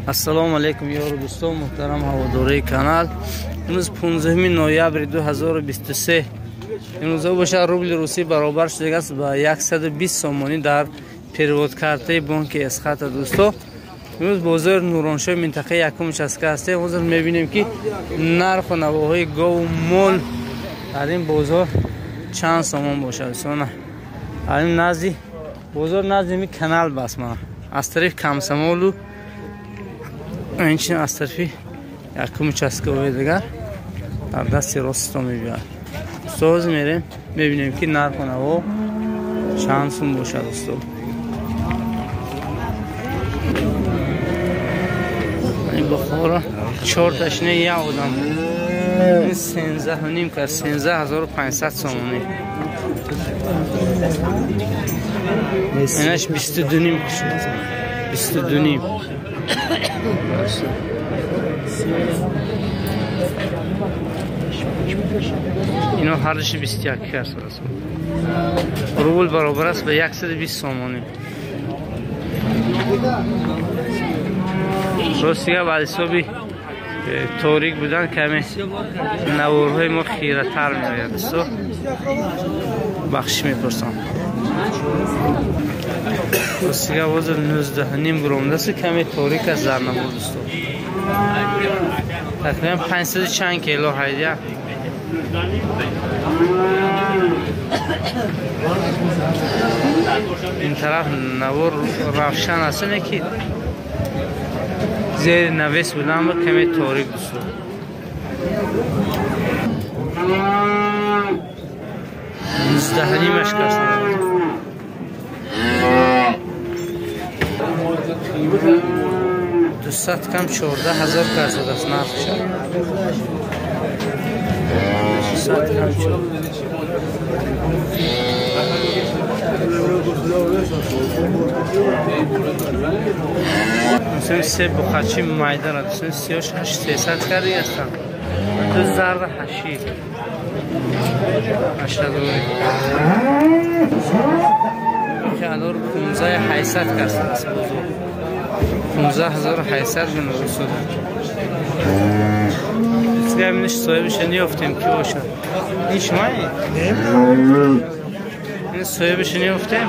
Ассалому алайкум ёру дӯстон, муҳтарам ҳаводораи канал. Имрӯз 15 ноябри 2023. Имрӯза бошад рубли русӣ баробар шудааст ба 120 сомонӣ дар перевод картаи бонки Эсхата. Дӯсто, имрӯз бозори Нуроншоҳ минтақаи якум участка ҳастем. Ҳозир мебинем, ки нарху навоҳои гову мол дар ин бозор чанд сомон бошад. Дӯстона, ин назди бозор, назди ми канал бас ман аз тарафи Комсомолу инчунин аз тарафи якум участкови дигар дар дасти ростто мебиёяд. Устоз, мерем, мебинем, ки нарху наво чанд сум бошад. Устод, Бухоро чорташне як одам 13.5 кард, 13,500 сомонӣ. Инаш 22.5 шуд, 22.5. Ино ҳардуши 21 кард. Рубл баробар аст ба 120 сомонӣ. Ростига, ба ҳисоби торик будан каме наворҳои мо хиратар меояд. Дӯсто, бахшиш мепурсам. Ростига, ҳозир 19.5 буромдаст, каме торик аст дар навор. Дӯсто, тақрибан 500 чанд кило ҳайдя. Ин тараф навор равшан аст, не ки зери навес будан ба каме торик. Дӯсто, 19.5-аш кас. 200 кам 14,000 касад аст нархша. 200 кам. Дӯстон, се буқачи майдара, дӯстон, сиёш 8300 карди ҳастанд. Ду зарда ҳаши ҳаштадори ҳазор 15,800 касад аст бозор. 15,800 бинорусуда. Инаш соҳибаша неёфтем, ки бошад. Ин шумаи? Ин соҳибаша неёфтем,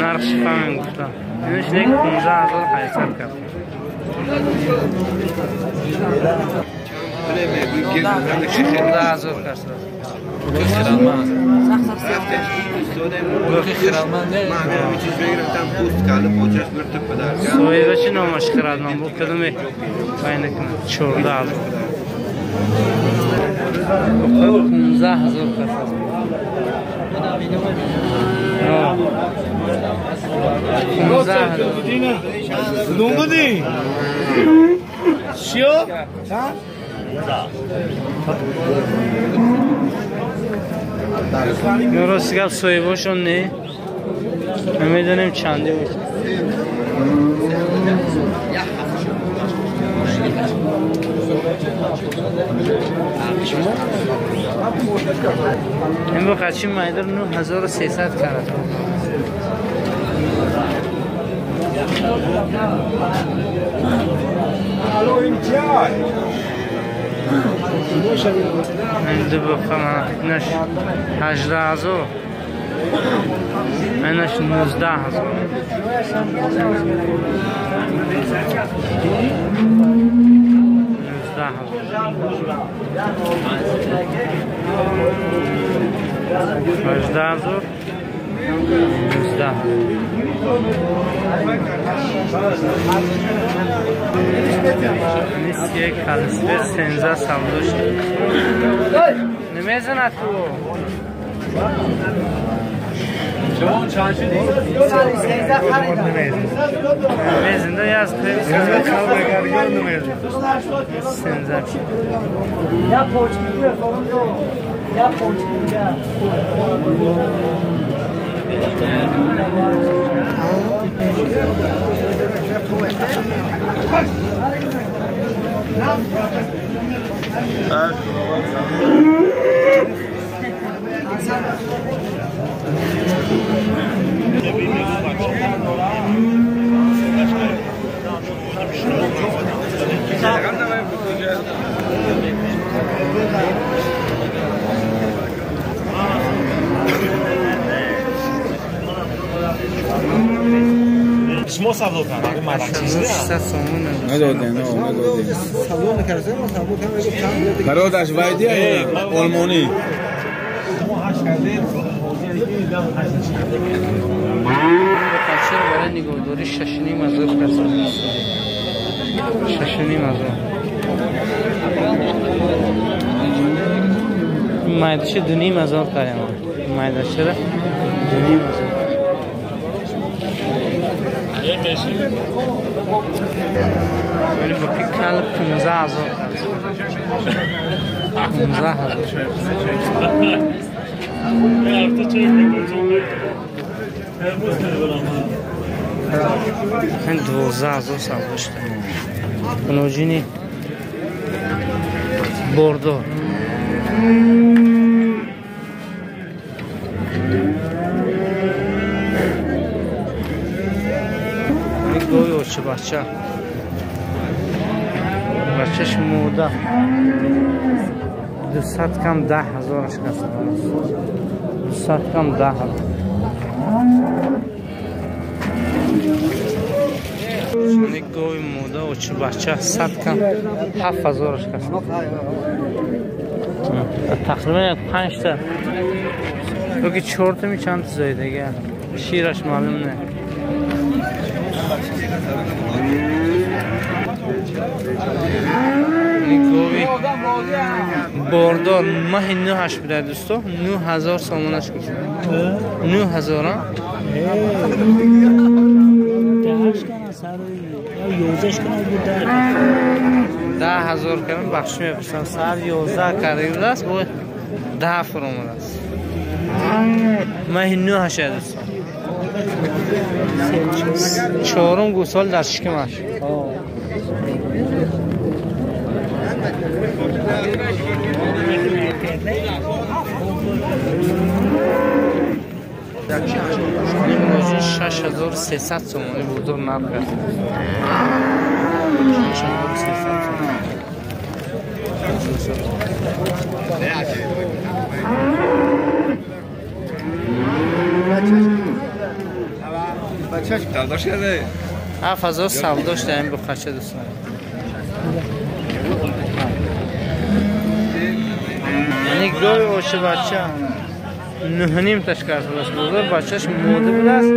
нархши фаҳмем гуфтам. Инаш нек 15,800 кард. 14,000 касад. Соҳибаши номаш Хирадманд бу кадоме вай накунад. 14,000, 15,000 касад. 15,000. Кудом будӣ? Чиё? Рости гап, соҳибошон не, намедонем чанде бошад. Ин буқачи майдор 9300 кард. Ин ду буқа инаш 18,000, инаш 19,000. 19,000, 18,000, 19,000. Ниске калисбе сенза савдо шуд. Намезанад ту. Намезанда яз. Сенза. 8600 сомон. Надодем, надодем. Бародарш вайди олмонӣ. Бухачир барои нигоҳдорӣ 6500 касо. 6500. Майдаши 2500 кардем. Майдашира 2500. ولی با پیکل 15000 15000. این 12000 سودا شده. بنوجینی بوردو. گوی اوچه بچه بچهش موده 200 کم 10000ش کسد. 200 کم 10000. گوی موده اوچه بچه 100 کم 7000ش کسد. تقریبا 5 تا بگی 4 تا می چند زایده دیگه شیرش معلوم نه. نیکوی باردار ماه 9 بوده دوستو 9000 سامانش گفت 9000 ها 10000 کردم بخش میپرسم سر 11 کرده بوده است با 10 فرامده است ماه 9 دوستو چهارم گوسال در شکمش. این 6300 سومانی بزرگ نرخ است. 6300 سومانی. 7000 سودا شده این بخچه دوستان. یعنی گوی اوچه بچه 9.5 تاش کرده است. بزرگ بچهش موده بوده است.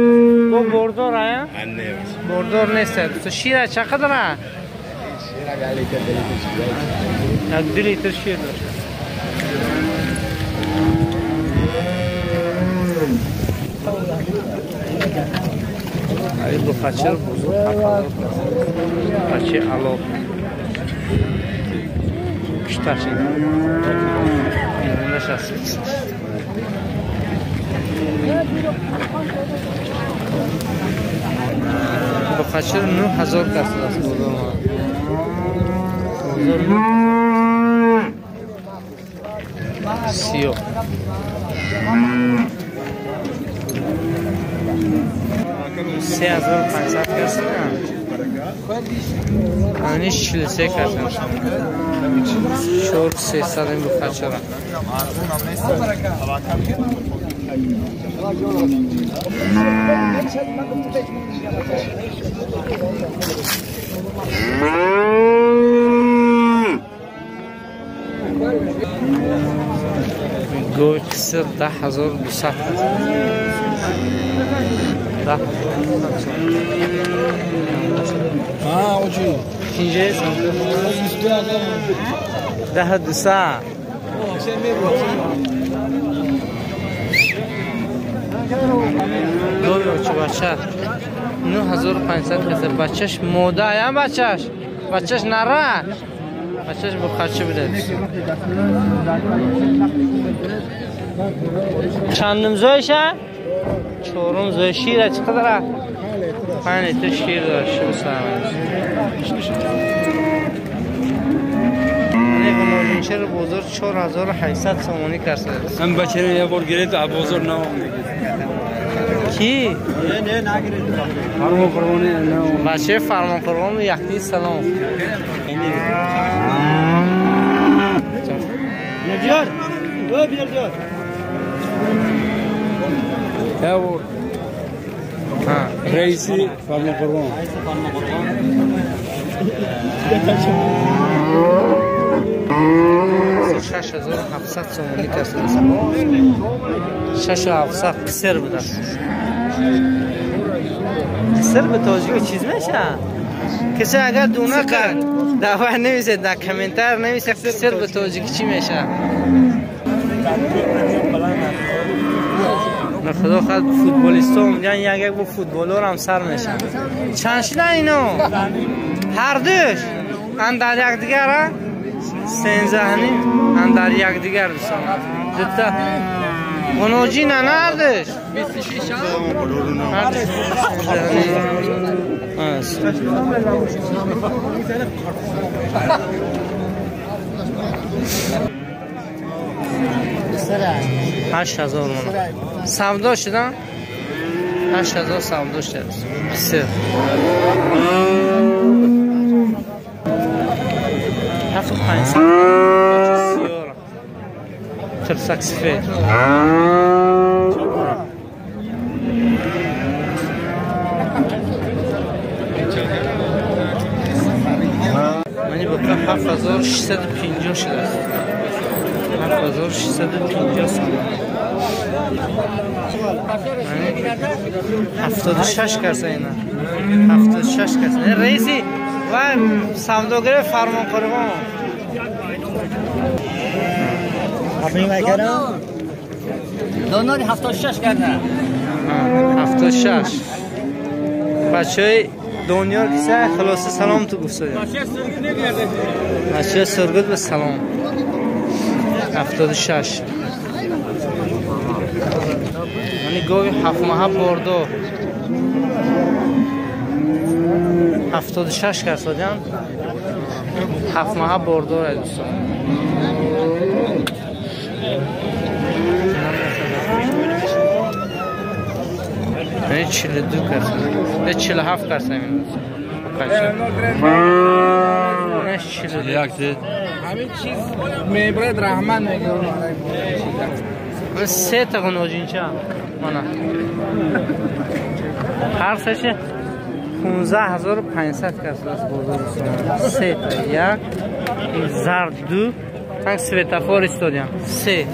با بردار آیا؟ بردار نیست. تو شیر چقدر داره؟ 2 لیتر شیر داشت. این بخچه رو بزرگ 7000 بچه علاق کشتش این است. بخچه رو 9000 کس است. سیاه 3500 کس نه یعنی 43 کس 4300 این بخچه را. گوی قصر 10200 10200. اینجا 10200. گوی اوچه بچه 9500 کسه. بچهش موده یا بچهش بچهش نره بچهش بخچه بوده. چندم زایشه؟ چهارم زای. شیره چقدر؟ 5 لیتر شیر داشت. بسرمایش. بازار 4800 سامانی کرده. هم بچه رو یه بار گرفت از بازار نام میگیره. کی؟ نه نه نگیره. فرمان قربانی نه. بچه فرمان قربان یختی سلام. بیار. بیار بیار. یا بور. رئیسی فرمان قربان. 6700 سومونی کسر است. 6700 قصر بوده. قصر به تاجیکی چیز میشه؟ کسی اگر دونه کرد دعوه نمیسه در کامنتر نمیسه قصر به تاجیکی چی میشه؟ خدا خود فوتبالیست ها میگن یک یک با فوتبالور هم سر میشن. چند شدن اینو؟ هر دوش اندر یک دیگر 13 نیم اندر یک دیگر دوستان. دوتا غنوجی نه هر دوش 26 هر دوش 8000 manat. Savdo شدن 8000 savdo شد. سه 7500 ترسک سفید. منی با 7650 شده است. 7650 سوم. 76 کسا اینا 76 کسا رئیسی و سوداگر فرمان قربان دوناری 76 کرده 76 بچه دنیا کسا خلاصه سلام تو گفت بچه سرگود به سلام 76 منی گاوی 7 ماهه باردار 76 کسادیان 7 ماهه باردار دوستان. یعنی 42 کسا 47 کسا این نه همین چیز میبرد رحمت میگه. سه تا غنوجینچه مانا هر سه 15500 کس است بازار. سه تا یک زرد دو تنگ سветофор استادیان سه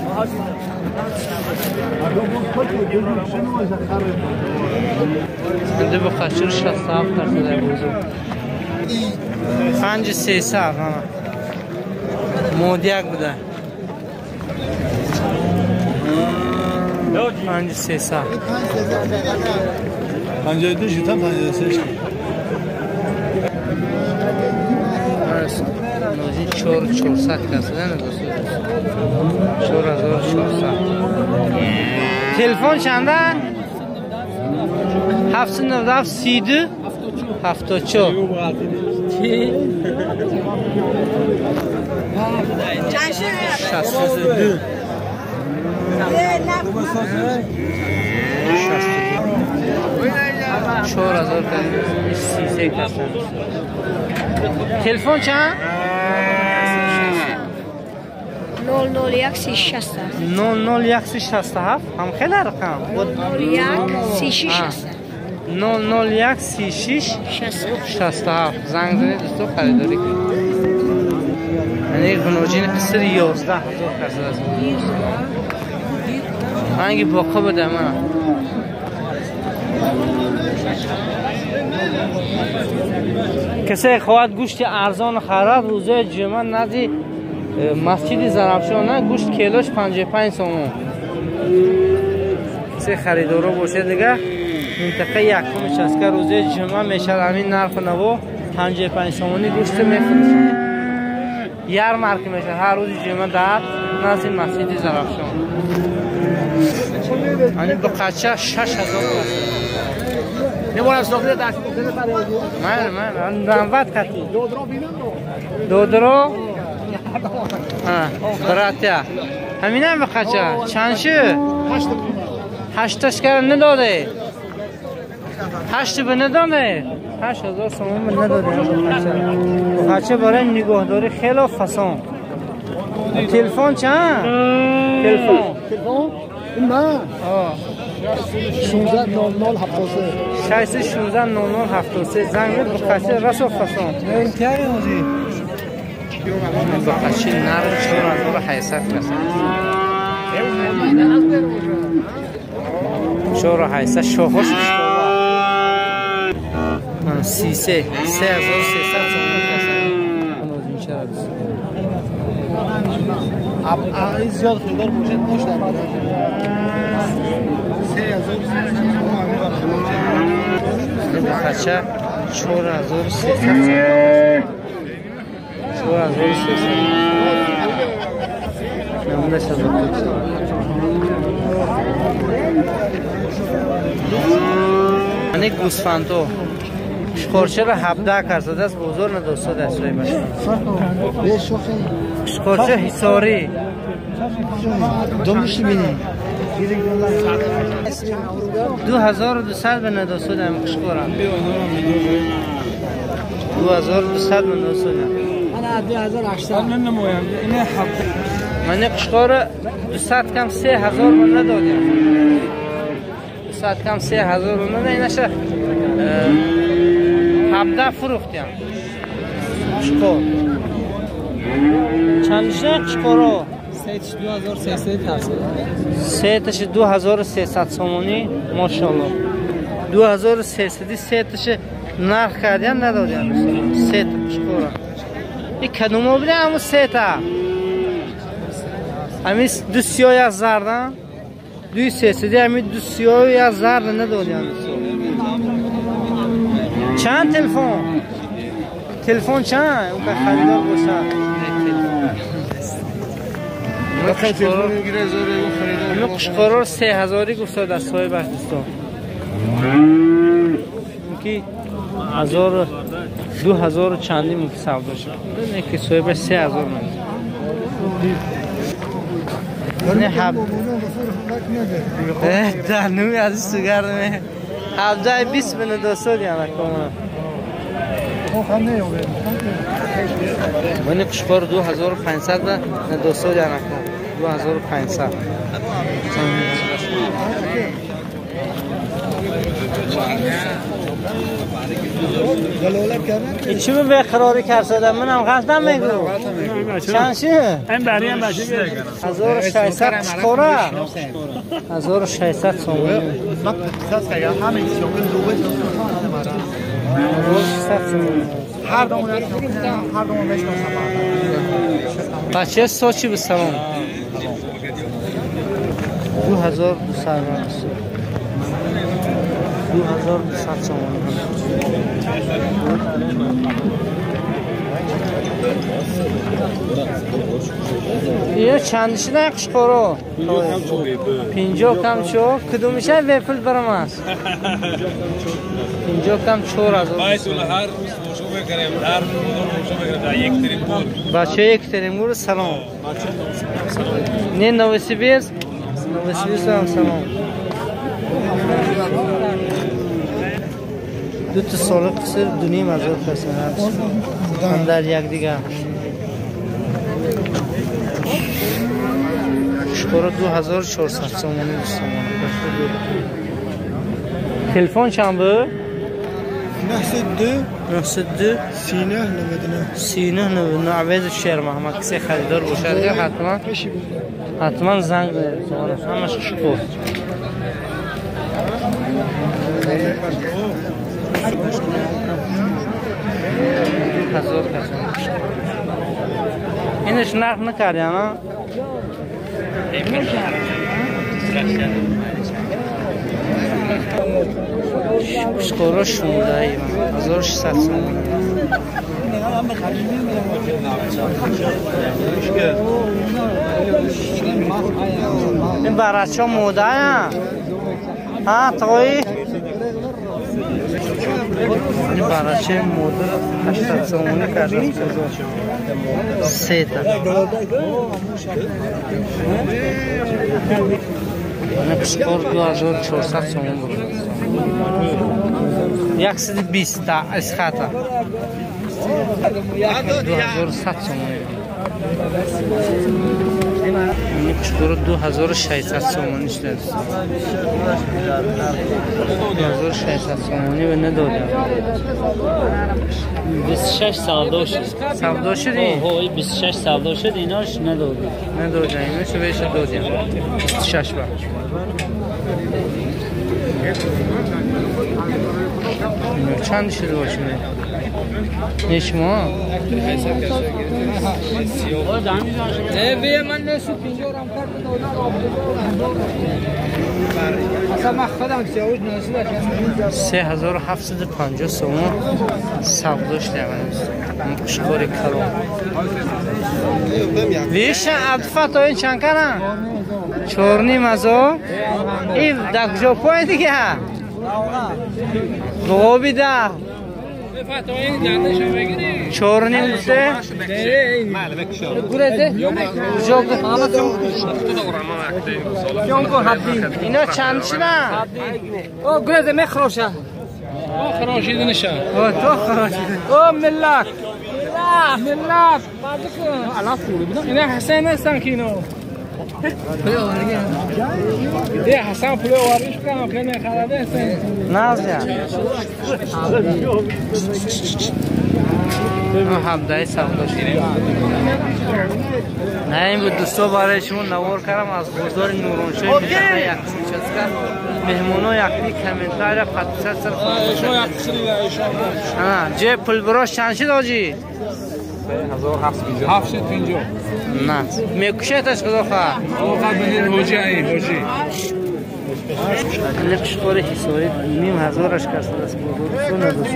دو بخشور 67 درصد بازار. 5300 مودیک بوده 5300 52 شدن 53 شد. نوزی 4400 کس نه دوست 4400. تلفن چنده؟ 797 32 74 62 4033 کس. تلفن چند؟ 001 367 001 367 هم خیلی رقم 001 36 001 36 67 زنگ زنید دوستو خریداری کنید. یعنی غنوجین قصر 11000 کس است. رنگ باقا بده من. کسی خواهد گوشت ارزان خرد روزه جمعه نزد مسجد زرافشان گوشت کیلوش 55 سومون. کسی خریدارو باشه دیگه منطقه یکم چسکه روزه جمعه میشه همین نرخ نو 55 سومونی گوشت میفروشه. یار مارک میشه هر روز جمعه در نزد مسجد زرافشان. یعنی با قچه 6000 من 90 قطی دودرو братья ҳаминам ба қача чанд шуд? Ҳашташ кара надоде, ҳашт ба надоде, 8000 сомон ба надоде. Қача барои нигоҳдорӣ хело фасон. Телефон чанд? Телефон? На. 16 00 73 616 00 73 زنگ بخچه رسو فسون. بخچه نر 4800 کسان. 4800 شوخش من 33 3300 سومونی کسان. زیاد خریدار باشد باش در 3300 بخچه 4300 4300 نمونه شد. من گوسفندو شکارچه را 17 کرد است بزرگ ندوستاد است شکارچه حصاری دومش بینی 2200 به ندوستاد هم شکارم 2200 به ندوستاد. انا 2800 من قشقار 200 کم 3000 من ندادیم 200 کم 3000 من ندادیم اینشه 17 فروختیم قشقار چندشه قشقارو 2300 سه 2300 سومونی ماشاءالله 2300 سه تش نرخ کردیم ندادیم سه تا قشقارا این کدومو بوده همون سه تا همین دو سیاه یک زردن دوی سه همین دو سیاه یک زرد ندادیم. چند تلفن؟ تلفن چند؟ اون که خریدار باشه اینو قشقارا 3000 گفت از صاحبش دوستان که 1000 2000 چندی ممکن سودا شد نه که صاحبش 3000 نه حب دهنوی از سوگرد 17 20 بنه دوستان یعنی کنم من قشقار 2500 به دوستان یعنی کنم 2500 چی به قراری کرده منم غلطم میگم چند شه؟ این برای هم بچه 1600 قشقاره 1600 سومونی بچه سوچی به سلام 2200 2200 سومونی. اینا چندشی نه قشقارو 50 کم چهار کدومشه وپل برام است 50 کم 4000 هر روز فروش می‌کنیم هر روز فروش می‌کنیم در یک تریمبور بچه یک تریمبور سلام نه نووسیبیرسک نووسیبیرسک هم سلام. دو تا سال قصر 2500 کسن در یک دیگه شکر 2400 سومونی دوستان. تلفن چند بود؟ 902 902 39 99 39 99. عوض شیر محمد کسی خریدار باشه دیگه حتما زنگ بزنید. همش شکر. هزار کسان اینش نرخ نکردی ها؟ قشقارا 16 1600 سومونی. این برچه موده ها تایی این برچه موده 800 سومونی کرده سه تا. این قشقار 2400 سومون بود 120 تا اسخاتا 2100 سومونی. Қушқуру 2600 сомонӣ шуда. 2600 сомонӣ ва надодам. 26 савдо шуд. Савдо шуд ин? Ҳо, 26 савдо шуд, инош надодем. Надодем, инош беша додем. 26 ба. Чанд шуд бошад? Не шумо? Се 1750 сомон савдо шуда. Қушқори калон. Виша Абдуфаттоҳ ин чанд кара? 4,5 ҳазор. Ин дар куҷо пой дига? Лобида. 4,5 се? Ино чанд шуда? Гурезе мехроша. Хрошиданша. То хрошида. О миллат. Миллат. Ина Ҳасан ҳастан ки ино. Ҳасан пуле овардиш кардам, ки мехараде ҳасан. Назя. Ҳабдаи савдо шуд. На ин буд дӯсто, барои шумо навор кардам аз бозори Нуроншоҳи минтақаи якум участка. Меҳмоно якни комментария подписаться. Ҷе пулбирош чанд шуд ҳоҷӣ? 750. На. Мекушеташ худо хоҳад. Ҳоҷи ай ҳоҷи. Ин қушқори ҳисорӣ 5 ҳазораш касад аст бозор надошт.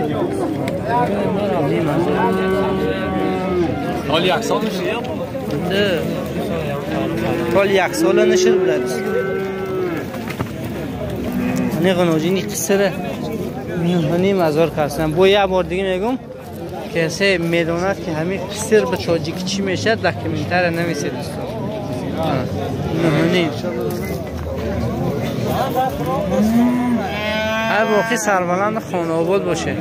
5 ҳазор. Ҳоли як сол мешид? Ҳоли як сола нашуд билад. Не ғиноҷини қиссара 9,5 ҳазор касдан. Бо як бор дига мегум, касе медонад ки ҳамин қиссир ба тоҷикӣ чӣ мешавад, дар комментария нависед дӯстон. 9,5. Ҳар боқӣ сарбаланд хонаобод боше.